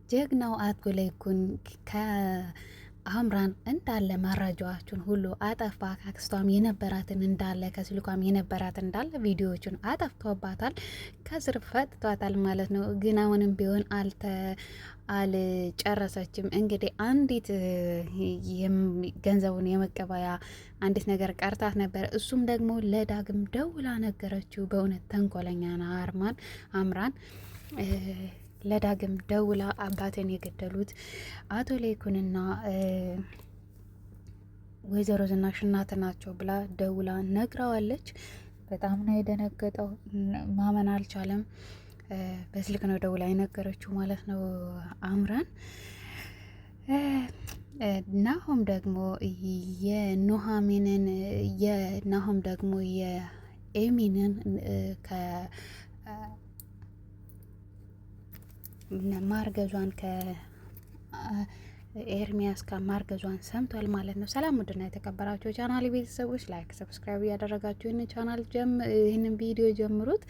ጀግናው አቶ ለይኩን ከአምራን እንዳለ መረጃዎችን ሁሉ አጠፋ። ከአክስቷም የነበራትን እንዳለ ከስልኳም የነበራትን እንዳለ ቪዲዮዎችን አጠፍቶባታል። ከስር ፈጥቷታል ማለት ነው። ግን አሁንም ቢሆን አልጨረሰችም። እንግዲህ አንዲት ገንዘቡን የመቀበያ አንዲት ነገር ቀርታት ነበር። እሱም ደግሞ ለዳግም ደውላ ነገረችው። በእውነት ተንኮለኛ ና አርማን አምራን ለዳግም ደውላ አባቴን የገደሉት አቶ ሌኩንና ወይዘሮ ዝናሽ እናት ናቸው ብላ ደውላ ነግረዋለች። በጣም ነው የደነገጠው። ማመን አልቻለም። በስልክ ነው ደውላ የነገረችው ማለት ነው አምራን። ናሆም ደግሞ የኑሐሚንን የናሆም ደግሞ የኤሚንን ማርገዟን ከኤርሚያስ ጋር ማርገዟን ሰምቷል ማለት ነው። ሰላም ውድና የተከበራችሁ ቻናል ቤተሰቦች like፣ subscribe እያደረጋችሁ ይህንን ቻናል ይህንን ቪዲዮ ጀምሩት።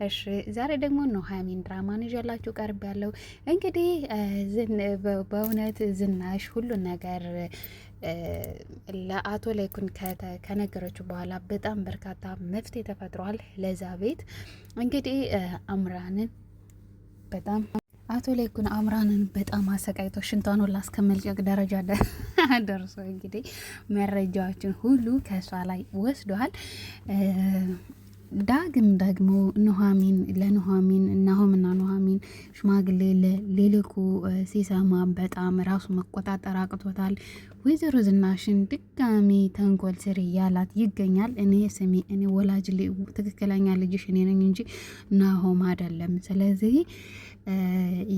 እሺ ዛሬ ደግሞ ኑሐሚን ድራማን ይዤላችሁ ቀርብ ያለው እንግዲህ በእውነት ዝናሽ ሁሉን ነገር ለአቶ ላይኩን ከነገረችው በኋላ በጣም በርካታ መፍትሄ ተፈጥሯል። ለዛ ቤት እንግዲህ አምራንን በጣም አቶ ላይኩን አምራንን በጣም አሰቃይቶ ሽንቷን ሁላ እስከመልቀቅ ደረጃ ደርሶ እንግዲህ መረጃዎችን ሁሉ ከእሷ ላይ ወስዷል። ዳግም ደግሞ ኑሐሚን ለኑሐሚን ናሆምና ኑሐሚን ሽማግሌ ሊልኩ ሲሰማ በጣም ራሱ መቆጣጠር አቅቶታል። ወይዘሮ ዝናሽን ድጋሚ ተንኮል ስር እያላት ይገኛል። እኔ ስሚ፣ እኔ ወላጅ ትክክለኛ ልጅሽ እኔ ነኝ እንጂ ናሆም አይደለም። ስለዚህ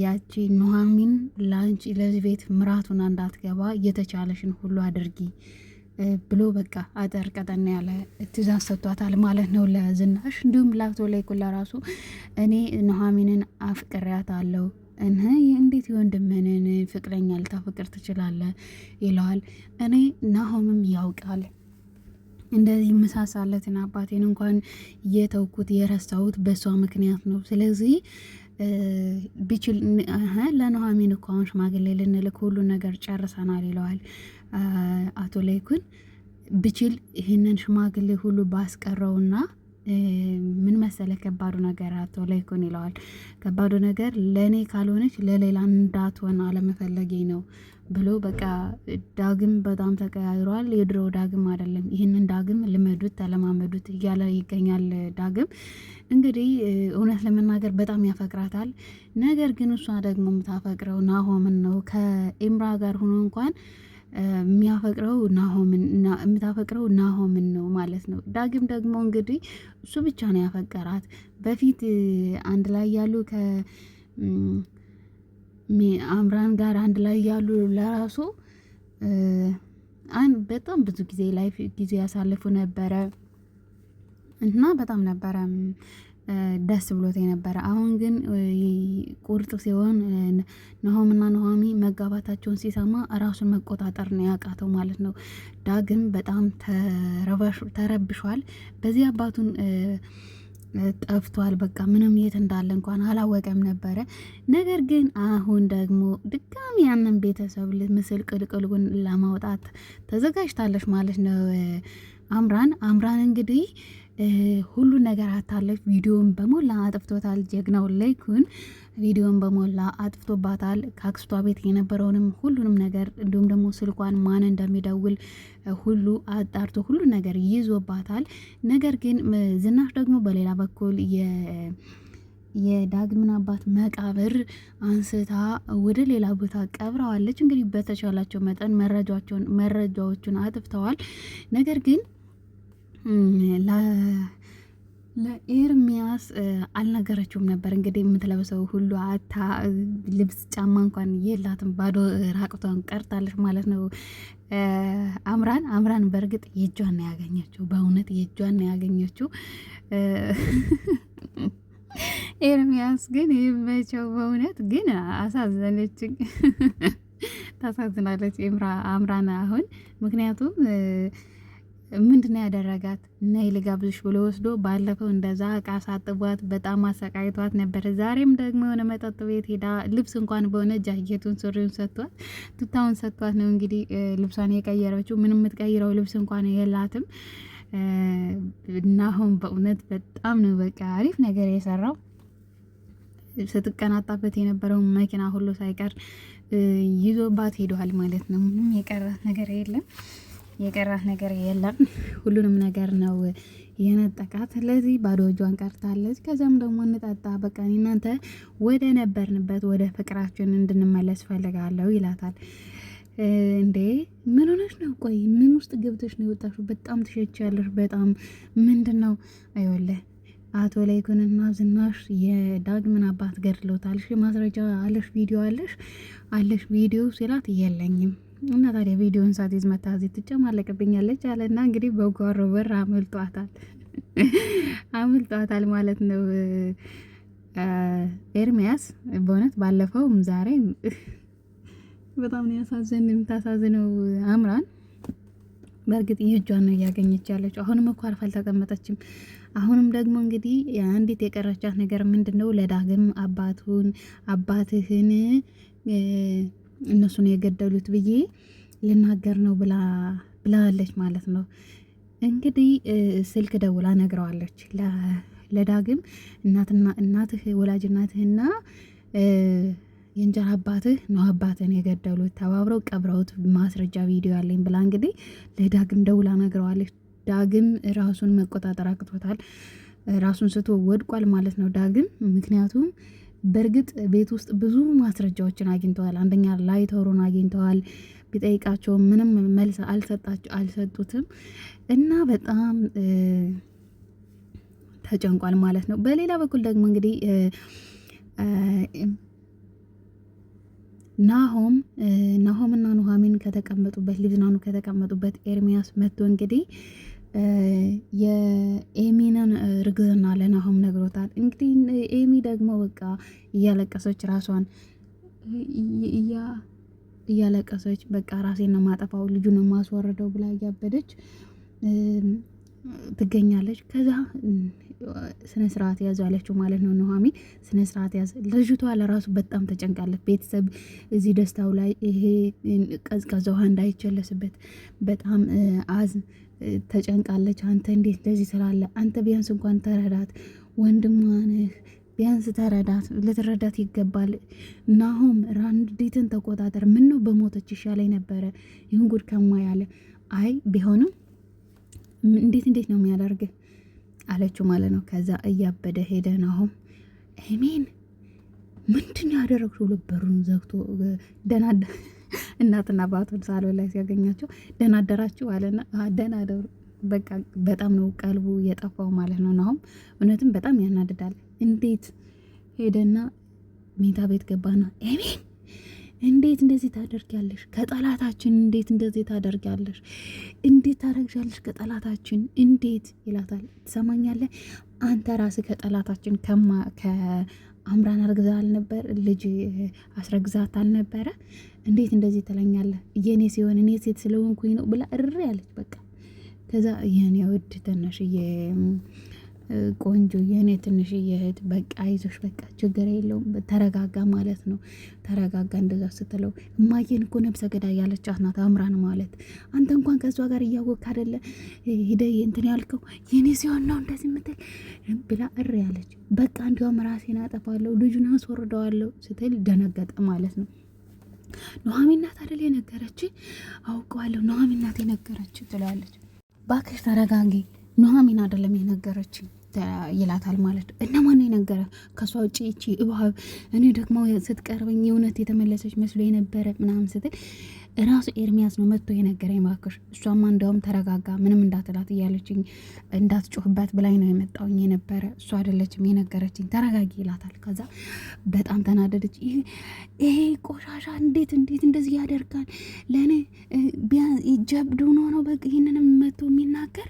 ያቺ ኑሐሚን ለአንቺ ለዚህ ቤት ምራቱን እንዳትገባ የተቻለሽን ሁሉ አድርጊ ብሎ በቃ አጠር ቀጠን ያለ ትእዛዝ ሰጥቷታል ማለት ነው ለዝናሽ። እንዲሁም ላቶ ላይ ኩላ ራሱ እኔ ኑሐሚንን አፍቅሬያታለሁ እህ እንዴት የወንድምህን ፍቅረኛ ልታፈቅር ትችላለህ? ይለዋል። እኔ ናሆምም ያውቃል እንደዚህ ምሳሳለትን አባቴን እንኳን የተውኩት የረሳሁት በእሷ ምክንያት ነው። ስለዚህ ቢችል ለኑሐሚን እኮ አሁን ሽማግሌ ልንልክ ሁሉ ነገር ጨርሰናል ይለዋል። አቶ ላይኩን ብችል ይህንን ሽማግሌ ሁሉ ባስቀረውና ምን መሰለ ከባዱ ነገር አቶ ላይኩን ይለዋል። ከባዱ ነገር ለእኔ ካልሆነች ለሌላ እንዳትሆን አለመፈለጌ ነው ብሎ በቃ ዳግም በጣም ተቀያይሯል። የድሮ ዳግም አይደለም። ይህንን ዳግም ልመዱት፣ ተለማመዱት እያለ ይገኛል። ዳግም እንግዲህ እውነት ለመናገር በጣም ያፈቅራታል። ነገር ግን እሷ ደግሞ የምታፈቅረው ናሆምን ነው። ከኤምራ ጋር ሆኖ እንኳን የሚያፈቅረው ናሆምን የምታፈቅረው ናሆምን ነው ማለት ነው። ዳግም ደግሞ እንግዲህ እሱ ብቻ ነው ያፈቀራት። በፊት አንድ ላይ ያሉ ከአምራን ጋር አንድ ላይ ያሉ ለራሱ በጣም ብዙ ጊዜ life ጊዜ ያሳልፉ ነበረ እና በጣም ነበረ ደስ ብሎት የነበረ። አሁን ግን ቁርጥ ሲሆን ናሆምና ኑሃሚ መጋባታቸውን ሲሰማ ራሱን መቆጣጠር ነው ያቃተው ማለት ነው። ዳግም በጣም ተረብሿል። በዚህ አባቱን ጠፍቷል። በቃ ምንም የት እንዳለ እንኳን አላወቀም ነበረ። ነገር ግን አሁን ደግሞ ድጋሚ ያንን ቤተሰብ ምስል ቅልቅልጉን ለማውጣት ተዘጋጅታለች ማለት ነው። አምራን አምራን እንግዲህ ሁሉን ነገር አታለች። ቪዲዮን በሞላ አጥፍቶታል። ጀግናው ላይኩን ቪዲዮን በሞላ አጥፍቶባታል። ከአክስቷ ቤት የነበረውንም ሁሉንም ነገር እንዲሁም ደግሞ ስልኳን ማን እንደሚደውል ሁሉ አጣርቶ ሁሉ ነገር ይዞባታል። ነገር ግን ዝናሽ ደግሞ በሌላ በኩል የዳግምን አባት መቃብር አንስታ ወደ ሌላ ቦታ ቀብረዋለች። እንግዲህ በተቻላቸው መጠን መረጃዎቹን አጥፍተዋል። ነገር ግን ለኤርሚያስ አልነገረችውም ነበር። እንግዲህ የምትለብሰው ሁሉ አታ ልብስ ጫማ እንኳን የላትም፣ ባዶ ራቅቷን ቀርታለች ማለት ነው። አምራን አምራን በእርግጥ የእጇን ነው ያገኘችው፣ በእውነት የእጇን ነው ያገኘችው። ኤርሚያስ ግን ይመቸው፣ በእውነት ግን አሳዘነች፣ ታሳዝናለች አምራን አሁን ምክንያቱም ምንድነው ያደረጋት? ነይ ልጋብዝሽ ብሎ ወስዶ ባለፈው እንደዛ እቃ ሳጥቧት በጣም አሰቃይቷት ነበር። ዛሬም ደግሞ የሆነ መጠጥ ቤት ሄዳ ልብስ እንኳን በሆነ ጃኬቱን ሱሪውን ሰጥቷት ቱታውን ሰጥቷት ነው እንግዲህ ልብሷን የቀየረችው። ምንም የምትቀይረው ልብስ እንኳን የላትም። እና አሁን በእውነት በጣም ነው በቃ አሪፍ ነገር የሰራው። ስትቀናጣበት የነበረውን መኪና ሁሉ ሳይቀር ይዞባት ሄደዋል ማለት ነው። ምንም የቀራት ነገር የለም። የቀራት ነገር የለም። ሁሉንም ነገር ነው የነጠቃት። ስለዚህ ባዶ እጇን ቀርታለች። ከዚያም ደግሞ እንጠጣ በቃ እናንተ ወደ ነበርንበት ወደ ፍቅራችን እንድንመለስ ፈልጋለሁ ይላታል። እንዴ ምን ሆነሽ ነው? ቆይ ምን ውስጥ ገብተሽ ነው የወጣሽው? በጣም ትሸቻለሽ። በጣም ምንድን ነው? አይወለህ አቶ ላይኩንና ዝናሽ የዳግምን አባት ገድለውታል። እሺ ማስረጃ አለሽ? ቪዲዮ አለሽ? አለሽ ቪዲዮ ሲላት የለኝም እና ታዲያ ቪዲዮን ሳትይዝ መታ እዚህ ትጨማለቅብኛለች አለና እንግዲህ በጓሮ በር አምልጧታል አምልጧታል ማለት ነው። ኤርሚያስ በእውነት ባለፈውም ዛሬ በጣም ነው ያሳዘን የምታሳዝነው አምራን። በእርግጥ የእጇን ነው እያገኘች ያለችው። አሁንም እኮ አርፋ አልተቀመጠችም። አሁንም ደግሞ እንግዲህ አንዲት የቀረቻት ነገር ምንድን ነው? ለዳግም አባቱን አባትህን እነሱን የገደሉት ብዬ ልናገር ነው ብላ ብላለች ማለት ነው። እንግዲህ ስልክ ደውላ ነግረዋለች ለዳግም እናትና እናትህ ወላጅ እናትህና የእንጀራ አባትህ ነው አባትህን የገደሉት ተባብረው ቀብረውት ማስረጃ ቪዲዮ ያለኝ ብላ እንግዲህ ለዳግም ደውላ ነግረዋለች። ዳግም ራሱን መቆጣጠር አቅቶታል። ራሱን ስቶ ወድቋል ማለት ነው ዳግም ምክንያቱም በእርግጥ ቤት ውስጥ ብዙ ማስረጃዎችን አግኝተዋል። አንደኛ ላይተሩን አግኝተዋል። ቢጠይቃቸው ምንም መልስ አልሰጣቸው አልሰጡትም እና በጣም ተጨንቋል ማለት ነው። በሌላ በኩል ደግሞ እንግዲህ ናሆም ናሆምና ኑሐሚን ከተቀመጡበት ሊዝናኑ ከተቀመጡበት ኤርሚያስ መጥቶ እንግዲህ የኤሚንን እርግዝና ለናሆም ነግሮታል። እንግዲህ ኤሚ ደግሞ በቃ እያለቀሰች ራሷን እያለቀሰች በቃ ራሴን ነው ማጠፋው ልጁን ነው ማስወረደው ብላ እያበደች ትገኛለች። ከዛ ስነ ስርዓት ያዙ ያለችው ማለት ነው ኑሐሚ ስነ ስርዓት ያዝ። ልጅቷ ለራሱ በጣም ተጨንቃለች። ቤተሰብ እዚህ ደስታው ላይ ይሄ ቀዝቃዛ ውሃ እንዳይቸለስበት በጣም አዝ ተጨንቃለች። አንተ እንዴት እንደዚህ ስላለ አንተ ቢያንስ እንኳን ተረዳት፣ ወንድሟ ነህ ቢያንስ ተረዳት፣ ልትረዳት ይገባል። ናሆም ራንዲትን ተቆጣጠር። ምን ነው በሞተች ይሻለኝ ነበረ ይህን ጉድ ከማ ያለ አይ ቢሆንም እንዴት እንዴት ነው የሚያደርግ አለችው ማለት ነው። ከዛ እያበደ ሄደ ናሆም። ኤሜን ምንድን ነው ያደረግሽው ብሎ በሩን ዘግቶ ደህና እናትና አባቱን ሳሎን ላይ ሲያገኛቸው ደህና አደራችሁ አለና ደህና አደሩ። በቃ በጣም ነው ቀልቡ የጠፋው ማለት ነው። ናሆም እውነትም በጣም ያናድዳል። እንዴት ሄደና ሜታ ቤት ገባና ኤሜን እንዴት እንደዚህ ታደርጊያለሽ? ከጠላታችን እንዴት እንደዚህ ታደርጊያለሽ? እንዴት ታደርጊያለሽ? ከጠላታችን እንዴት ይላታል። ትሰማኛለህ? አንተ ራስህ ከጠላታችን ከማ አምራን አርግዛ አልነበር ልጅ አስረግዛት አልነበረ? እንዴት እንደዚህ ትለኛለህ? የኔ ሲሆን እኔ ሴት ስለሆንኩኝ ነው ብላ እሪ ያለች በቃ። ከዛ የኔ ውድ ትንሽዬ ቆንጆ የኔ ትንሽዬ እህት በቃ አይዞሽ፣ በቃ ችግር የለውም ተረጋጋ ማለት ነው። ተረጋጋ እንደዛ ስትለው እማዬን እኮ ነብሰ ገዳይ ያለቻት ናት አምራን ማለት። አንተ እንኳን ከእሷ ጋር እያወቅህ አይደለ ሂደህ እንትን ያልከው የኔ ሲሆን ነው እንደዚህ የምትል ብላ እሪ ያለች። በቃ እንዲያውም ራሴን አጠፋለሁ ልጁን አስወርደዋለሁ ስትል ደነገጠ ማለት ነው። ኑሐሚን ናት አይደል የነገረች? አውቀዋለሁ ኑሐሚን ናት የነገረች ትለዋለች። ባክሽ ተረጋጊ፣ ኑሐሚን አይደለም የነገረችኝ ይላታል ማለት ነው። እና ማነው የነገረ ከእሷ ውጭ ይቺ እባብ? እኔ ደግሞ ስትቀርበኝ የእውነት የተመለሰች መስሎ የነበረ ምናምን ስትል እራሱ ኤርሚያስ ነው መጥቶ የነገረኝ እባክሽ። እሷማ እንደውም ተረጋጋ ምንም እንዳትላት እያለችኝ እንዳትጮህባት ብላኝ ነው የመጣውኝ የነበረ እሷ አይደለችም የነገረችኝ፣ ተረጋጊ ይላታል። ከዛ በጣም ተናደደች። ይሄ ቆሻሻ እንዴት እንዴት እንደዚህ ያደርጋል? ለእኔ ጀብዱ ነው በቃ ይህንንም መጥቶ የሚናገር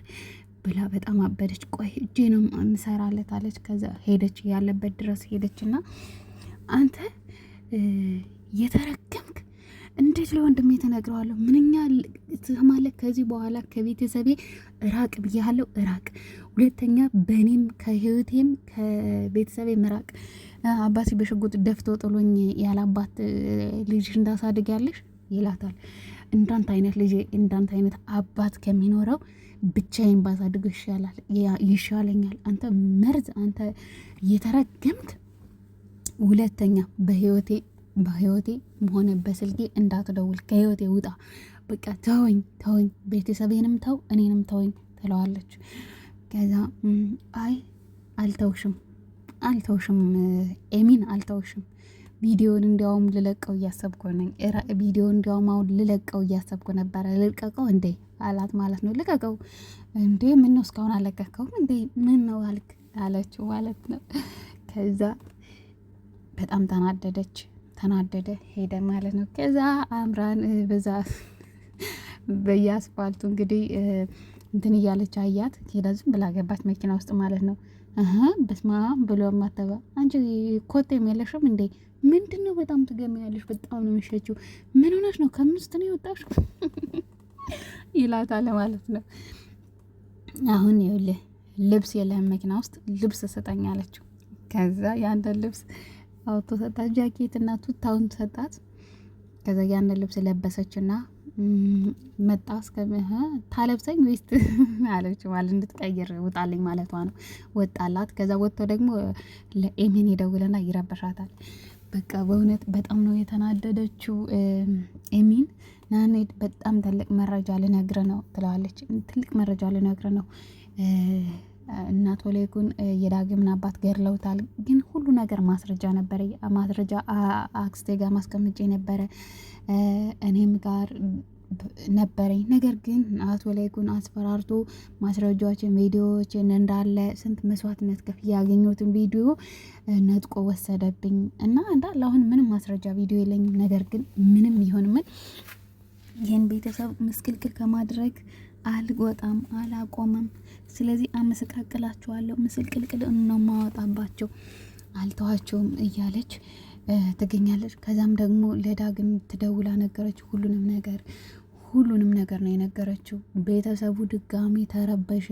ብላ በጣም አበደች። ቆይ እጄ ነው የምሰራለት አለች። ከዛ ሄደች ያለበት ድረስ ሄደች እና አንተ የተረገምክ እንዴት ለወንድሜ ተነግረዋለሁ? ምንኛ ትሰማለህ? ከዚህ በኋላ ከቤተሰቤ ራቅ ብያለሁ፣ ራቅ። ሁለተኛ በእኔም ከህይወቴም ከቤተሰቤ ምራቅ። አባቴ በሽጉጥ ደፍቶ ጥሎኝ ያለ አባት ልጅ እንዳሳድግ ያለሽ ይላታል። እንዳንተ አይነት ልጅ እንዳንተ አይነት አባት ከሚኖረው ብቻዬን ባሳድገው ይሻላል ይሻለኛል። አንተ መርዝ፣ አንተ የተረገምክ። ሁለተኛ በህይወቴ ሆነ በስልኬ እንዳትደውል፣ ከህይወቴ ውጣ፣ በቃ ተወኝ፣ ተወኝ፣ ቤተሰቤንም ተው፣ እኔንም ተወኝ ትለዋለች። ከዛ አይ አልተውሽም፣ አልተውሽም፣ ኤሚን አልተውሽም፣ ቪዲዮን እንዲያውም ልለቀው እያሰብኩ ነኝ። ቪዲዮ እንዲያውም አሁን ልለቀው እያሰብኩ ነበረ። ልልቀቀው እንዴ አላት ማለት ነው። ልቀቀው እንዴ፣ ምን ነው እስካሁን አለቀቀውም እንዴ? ምን ነው አልክ አለችው ማለት ነው። ከዛ በጣም ተናደደች። ተናደደ ሄደ ማለት ነው። ከዛ አምራን በዛ በየአስፋልቱ እንግዲህ እንትን እያለች አያት። ሄዳ ዝም ብላ ገባች መኪና ውስጥ ማለት ነው። በስመ አብ ብሎ ማተባ። አንቺ ኮቴም የለሽም እንዴ? ምንድን ነው? በጣም ትገሚያለሽ። በጣም ነው የሚሸችው። ምን ሆነሽ ነው? ከምስት ነው የወጣሽ ይላታል ማለት ነው። አሁን ይኸውልህ ልብስ የለህም መኪና ውስጥ ልብስ ስጠኝ አለችው። ከዛ የአንተን ልብስ አውጥቶ ሰጣት። ጃኬት እና ቱታውን ሰጣት። ከዛ ያንን ልብስ ለበሰችና መጣ። እስከ ታለብሰኝ ወይስ አለች ማለት እንድትቀይር ውጣልኝ ማለቷ ነው። ወጣላት። ከዛ ወጥቶ ደግሞ ለኤሜን ይደውልና ይረበሻታል። በቃ በእውነት በጣም ነው የተናደደችው ኤሚን። ናኔድ በጣም ትልቅ መረጃ ልነግር ነው ትለዋለች። ትልቅ መረጃ ልነግር ነው፣ እናቶ ሌጉን የዳግምን አባት ገድለውታል። ግን ሁሉ ነገር ማስረጃ ነበረ። ማስረጃ አክስቴ ጋር ማስቀምጬ ነበረ፣ እኔም ጋር ነበረኝ። ነገር ግን አቶ ላይኩን አስፈራርቶ ማስረጃዎችን፣ ቪዲዮዎችን እንዳለ ስንት መስዋዕትነት ከፍዬ ያገኘሁትን ቪዲዮ ነጥቆ ወሰደብኝ እና እንዳለ አሁን ምንም ማስረጃ ቪዲዮ የለኝም። ነገር ግን ምንም ይሁን ምን ይህን ቤተሰብ ምስቅልቅል ከማድረግ አልወጣም፣ አላቆምም። ስለዚህ አመሰቃቅላቸዋለሁ፣ ምስቅልቅል ነው ማወጣባቸው፣ አልተዋቸውም እያለች ትገኛለች። ከዛም ደግሞ ለዳግም ትደውላ ነገረች ሁሉንም ነገር፣ ሁሉንም ነገር ነው የነገረችው። ቤተሰቡ ድጋሚ ተረበሸ።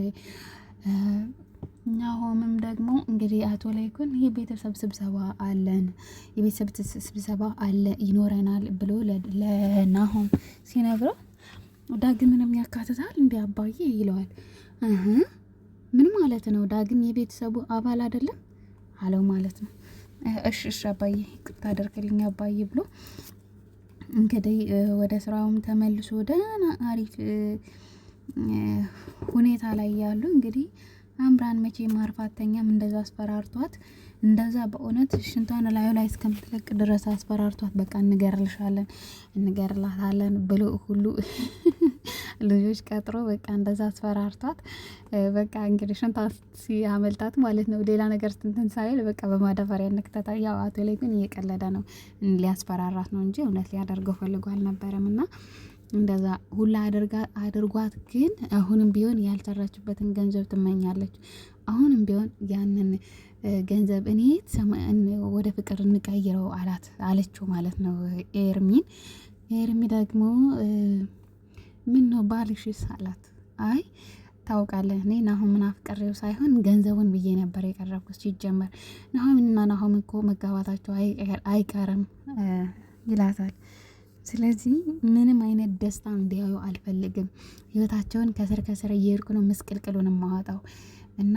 ናሆምም ደግሞ እንግዲህ አቶ ላይኩን የቤተሰብ ስብሰባ አለን፣ የቤተሰብ ስብሰባ አለ ይኖረናል ብሎ ለናሆም ሲነግረው ዳግምንም ያካትታል እንዲ አባዬ ይለዋል። ምን ማለት ነው? ዳግም የቤተሰቡ አባል አይደለም አለው ማለት ነው። እሺ እሺ አባዬ ይቅርታ አደርግልኝ አባዬ ብሎ እንግዲህ ወደ ስራውም ተመልሶ ደህና አሪፍ ሁኔታ ላይ ያሉ እንግዲህ አምራን መቼ ማርፋተኛም እንደዛ አስፈራርቷት፣ እንደዛ በእውነት ሽንቷን ላዩ ላይ እስከምትለቅ ድረስ አስፈራርቷት፣ በቃ እንገርልሻለን እንገርላታለን ብሎ ሁሉ ልጆች ቀጥሮ በቃ እንደዛ አስፈራርቷት፣ በቃ እንግዲህ ሽንቷ ሲያመልጣት ማለት ነው። ሌላ ነገር እንትን ሳይል በቃ በማዳበሪያ ንክተታ። ያው አቶ ላይ ግን እየቀለደ ነው፣ ሊያስፈራራት ነው እንጂ እውነት ሊያደርገው ፈልጎ አልነበረም እና እንደዛ ሁላ አድርጓት ግን አሁንም ቢሆን ያልሰራችበትን ገንዘብ ትመኛለች። አሁንም ቢሆን ያንን ገንዘብ እኔ ወደ ፍቅር እንቀይረው አላት አለችው ማለት ነው ኤርሚን። ኤርሚ ደግሞ ምን ነው ባልሽስ አላት። አይ ታውቃለህ እኔ ናሆምን አፍቅሬው ሳይሆን ገንዘቡን ብዬ ነበር የቀረብኩት። ሲጀመር ናሆምንና ናሆም እኮ መጋባታቸው አይቀርም ይላታል። ስለዚህ ምንም አይነት ደስታ እንዲያዩ አልፈልግም። ህይወታቸውን ከስር ከስር እየሄድኩ ነው ምስቅልቅሉን የማወጣው እና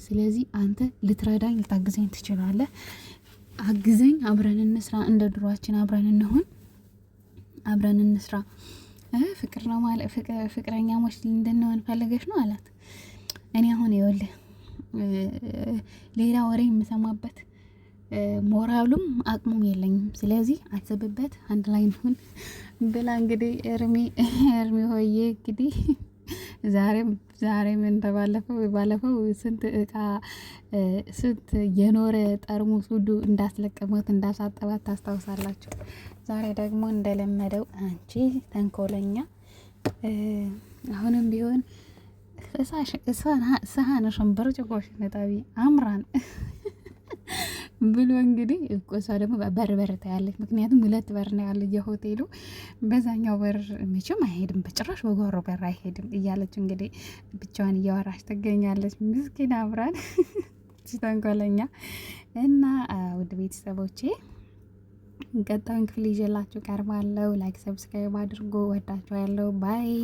ስለዚህ አንተ ልትረዳኝ ልታግዘኝ ትችላለህ። አግዘኝ፣ አብረን እንስራ፣ እንደ ድሯችን አብረን እንሁን፣ አብረን እንስራ። ፍቅር ነው ማለት ፍቅረኛሞች እንድንሆን ፈልገሽ ነው አላት። እኔ አሁን ይኸውልህ ሌላ ወሬ የምሰማበት ሞራሉም አቅሙም የለኝም። ስለዚህ አስብበት፣ አንድ ላይ እንሁን ብላ እንግዲህ እርሚ እርሚ ሆዬ እንግዲህ ዛሬም ዛሬም እንደባለፈው ባለፈው ስንት እቃ ስንት የኖረ ጠርሙስ ሁሉ እንዳስለቀመት እንዳሳጠባት ታስታውሳላችሁ። ዛሬ ደግሞ እንደለመደው አንቺ ተንኮለኛ አሁንም ቢሆን ሰሃንሽን ብርጭቆሽን እጠቢ አምራን ብሎ እንግዲህ እሷ ደግሞ በር በር ታያለች። ምክንያቱም ሁለት በር ነው ያለ የሆቴሉ፣ በዛኛው በር መቼም አይሄድም፣ በጭራሽ በጓሮ በር አይሄድም እያለች እንግዲህ ብቻዋን እያወራች ትገኛለች። ምስኪን አብራን ተንኮለኛ እና ውድ ቤተሰቦቼ ቀጣዩን ክፍል ይዤላችሁ ቀርባለሁ። Like subscribe አድርጎ ወዳችኋለሁ። Bye.